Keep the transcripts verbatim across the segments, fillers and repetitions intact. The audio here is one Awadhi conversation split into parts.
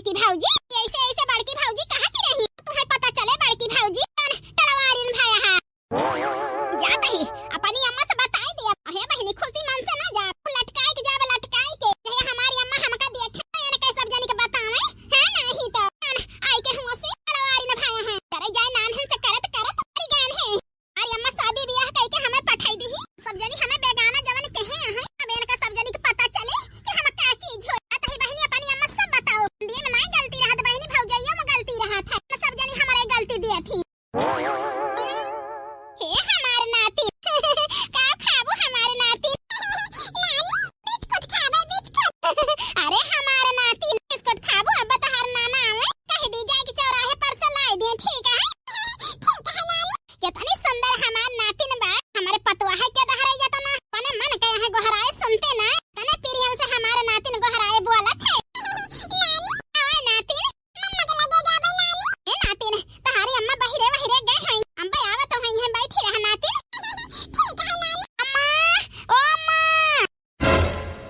कि भौजी, ऐसे, ऐसे बड़की भौजी कहत रही, तुम्हें पता चले बड़की भौजी, कौन टड़वारिन भया है। जात ही, अपनी अम्मा से बताई दिया। अहे बहिनी, खुशी मन से ना जा, लटकाई के जाब, लटकाई के। यही हमारी अम्मा हमका देखे, इनके सब जनी के बतावे, है नहीं तो। आई के हुआ से टड़वारिन भया है। करे जाए नानहन से करत, करत, मरी गए हैं। अरे अम्मा, शादी बियाह कइके हमें पठाई दिही। सब जनी हमें बेगाना जवन कहे हैं, अब इनका सब जनी के पता चले कि हम का चीज हो। अतही बहिनी, अपनी अम्मा सब बताओ। दिए में नाई गलती रहत बहिनी, भौजैया में गलती रहत है। सब जनी हमारे गलती दिया थी। हे हमार नाती, का खाबू हमार नाती? नानी, बिस्कुट खाबे, बिस्कुट। अरे हमार नाती, बिस्कुट खाबू? अब तोहार नाना आवे, कह दी जाए कि चौराहे पर से लाई दे, ठीक है? ठीक है नानी। कितनी सुंदर हमार नातिन बा। हमारे पतोह के दहराई जाता ना, अपने मन के यहाँ गोहराए सुनते ना, तने प्रेम से हमारे नातिन गोहराए बोलत है। नानी, आवा नातिन, मम्मा के लगे जाबे नानी। ए नातिन, तहारी अम्मा बहिरे बहिरे गए हैं, अम्बे आवत हैं, यहाँ बैठी रह नातिन। ठीक है नानी। अम्मा, ओ अम्मा।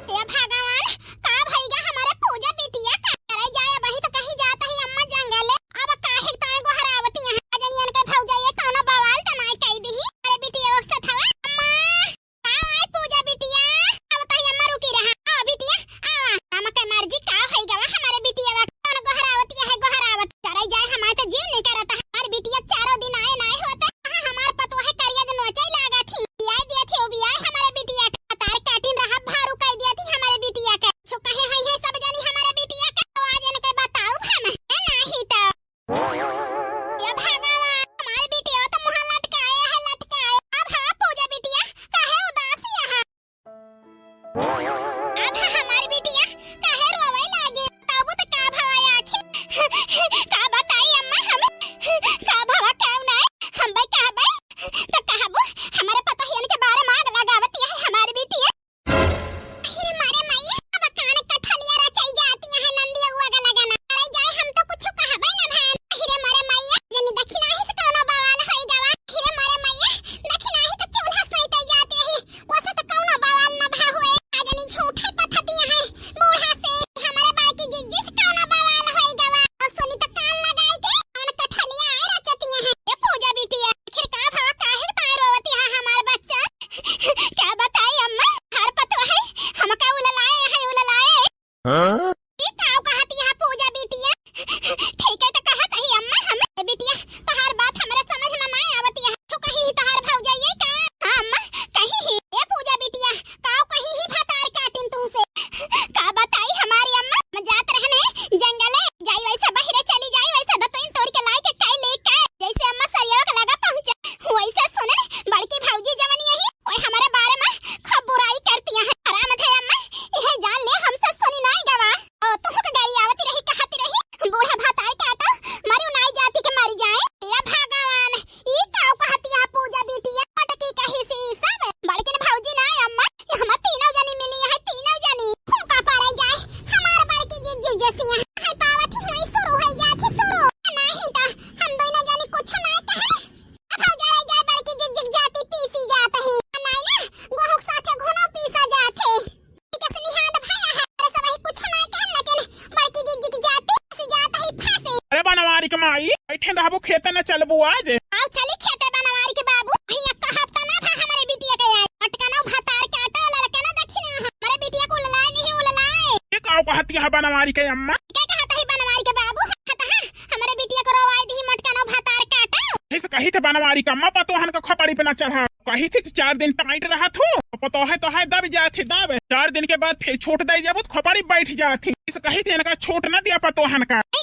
हे भगवान, का भइगा हमारे पूजा बिटिया का? अरे जाए, अबही तो कहीं जात ही अम्मा जंगले। अब काहे ताए गोहरावती हैं? अजनियन के भौजा, ये कौनो बवाल त नाय कई दिही? अरे बिटिया, वो सथवा। अम्मा, का आए पूजा बिटिया? अब ताई अम्मा रुकी रहा। आ बिटिया, आवा। अम्मा के मर्जी का होई गवा हमारे बिटिया बा? कौन गोहरावती है, गोहरावत? अरे जाए, हमारे तो जीव नहीं करता। हमारे बिटिया चारों दिन आए नाय होते। हाँ, हमार पतोह करिया जो नोचई लागा थी। बियाह दिया थी, वो बियाह हमारे बिटिया का। तार काटिन रहा भारू कई दिया थी हमारे बिटिया का। छो कहे हई है सब जनी हमारे बिटिया का। तो आज इनके बताओ हम, है नाही तो। ये भगवान, हमारे बिटिया तो मुँह लटकाए है, लटकाए। अब हाँ पूजा बिटिया, काहे उदासी है? अब हमारी बिटिया काहे रोवे लागे? तबु त का भवा आखिर? का बताई अम्मा हम? का भवा का नाय? हम भाई कहबे? त कहबो, हमारे पतोहियन के बारे में आग लगावती है हमारी बिटिया। अरे मारे मैया, अब कान कठलिया रचाई जाती है नंदिया हुआ का लगाना। अरे जाए, हम तो कुछ कहबे ना भाई। अरे मारे मैया, जनी दक्षिणा ही से कौनो बवाल होई गवा। अरे मारे मैया, दक्षिणा ही तो चूल्हा सैते जाती है। वैसे तो कौनो बवाल न भा हुए। आ जनी झूठे पथतिया है बूढ़ा से। हमारे बाई की जिज्जी से कौनो बवाल होई गवा। और सुनी तो कान लगाई के कौन कठलिया आए रचतिया है। ये पूजा बिटिया, आखिर का भवा, काहे ताए रोवती है हमार बच्चा? का बताई अम्मा, हर पतो है, हमका उललाए है, उललाए। हाँ? ई काव कहत यहाँ पूजा बिटिया? ठीक है तो कहत ही अम्मा, हम ए बिटिया, तहार बात हमरे समझ में ना आवत यहाँ। छो कही ही तहार भौजाई का? हाँ अम्मा, कही ही। ए पूजा बिटिया, काव कही ही भतार काटिन तुमसे? का बताई हमारी अम्मा, हम जात रहने जंगले, जाई वैसे बहिरे चली जाई, वैसे दतुइन तोड़ के लाई के काई ले के, जैसे अम्मा सरिया के लगा पहुँचा, वैसे सुने बड़की भौजी जवनी यही, ओए हमारे बारे में खूब बुराई करती है। हराम थे अम्मा, यह जान ले हमसे सुनी नाई गवा। ओ, तुहु के गारी आवती रही, कहती रही, बूढ़ा भतार काटो, मरी नाई जाती के मरी जाए। या भगवान, ई काव कहती है पूजा बिटिया? पटकी कही सी सब। बड़किन भौजी ना अम्मा, ये हम तीनों जनी मिली है, तीनों जनी। फूका पड़े जाए, हमार बड़की जिज्जी जैसी है। है पावत ही हुई शुरू है जाती शुरू। नहीं तो हम दोनों जनी कुछ ना कहे। अब भौजा रह जाए बड़की जिज्जी जाती पीसी जात ही। नहीं ना, गोहूँ के साथे घुनो पीसा जात है। के निहाद भया है। अरे सब ही कुछ ना कहन, लेकिन बड़की जिज्जी की जाती, ऐसी जात ही फांसे। अरे बनवारी के माई, बैठे रहबो, खेते न चलबो आज? आओ चली खेते बनवारी के बाबू। भैया का हफ्ता ना भा हमारे बिटिया के आए। अटकनो भतार काटा ललके ना दक्षिणा है। हमारे बिटिया को उललाए नहीं उललाए। ये काव कहती है बनवारी के अम्मा? क्या कहता है बनवारी के बाबू? कहता है, हमारे बिटिया को रोवाई दी मटकनो भतार काटा। ऐसे कही थे बनवारी के अम्मा, पतोहन का खोपड़ी पे ना चढ़ा। कही थी चार दिन टाइट रहा थू, पतोहे तो है दब जात ही दब। चार दिन के बाद फिर छूट दे जाबो तो खोपड़ी बैठ जात ही। इस कही थी इनका छूट ना दिया पतोहन का। ए